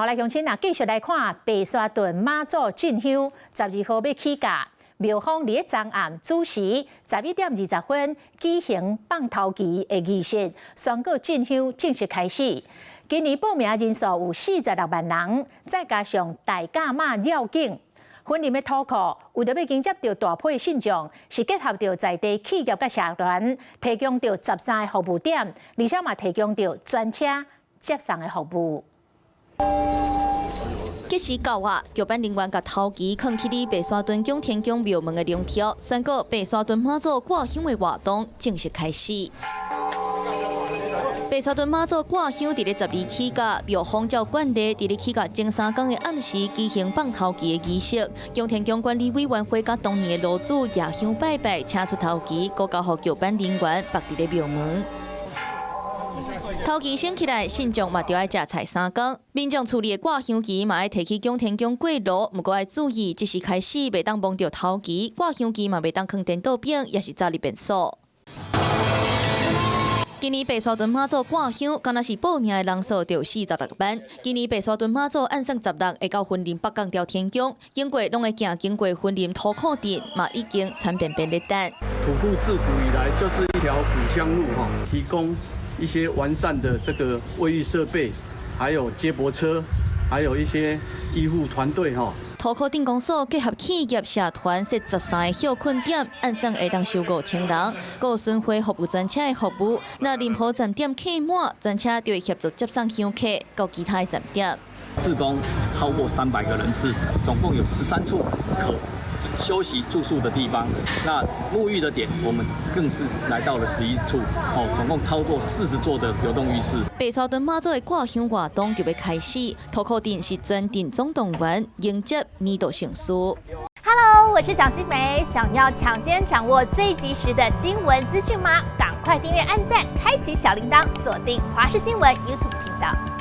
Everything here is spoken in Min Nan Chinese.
好來，鄉親啊，繼續來看白沙屯媽祖進香12號欲起駕，廟方佇咧昨暗主時11點20分舉行放頭旗的儀式，宣告進香正式開始。今年報名人數有46萬人，再加上大甲媽繞境，雲林的土庫為著欲迎接著大批信眾，是結合著在地企業佮社團，提供著13個服務點，而且嘛提供著專車接送的服務。吉時到啊！轎班人員共頭旗囥去佇白沙屯蔣天宮廟門的龍柱，宣告白沙屯媽祖掛香的活動正式開始。白沙屯媽祖掛香佇咧十二起駕，廟方照慣例佇咧起駕前3工的暗時舉行放頭旗的儀式。蔣天宮管理委員會佮當年的爐主舉香拜拜，請出頭旗，閣交予轎班人員縛佇咧廟門。頭旗升起來，信眾嘛著愛食菜3工。民眾厝裡的掛香旗嘛愛提去蔣天宮過爐，毋過愛注意，這時開始袂當摸著頭旗，掛香旗嘛袂當囥顛倒反，抑是走入便所。今年白沙屯媽祖掛香，敢若是報名的人數就46萬。今年白沙屯媽祖按算十六會到雲林北港朝天宮，經過攏會行經過雲林塗庫鎮，嘛已經喘便便咧等。土庫自古以來就是一條古香路，哈，提供一些完善的這個衛浴設備，還有接駁車，還有一些醫護團隊，哈。塗庫鎮公所結合企業社團設13個歇睏點，按算會當收5000人。閣有巡迴服務專車的服務，若任何站點客滿，專車就會協助接送香客到其他的站點。志工超過300個人次，總共有13處可休息住宿的地方。那沐浴的點，我們更是來到了11處，哦，總共超過40座的流動浴室。白沙屯媽祖的掛香活動就欲開始，塗庫鎮是全鎮總動員迎接年度盛事。 Hello，我是蔣新梅，想要搶先掌握最及時的新聞資訊嗎？趕快訂閱、按讚、開啟小鈴鐺，鎖定華視新聞 YouTube 頻道。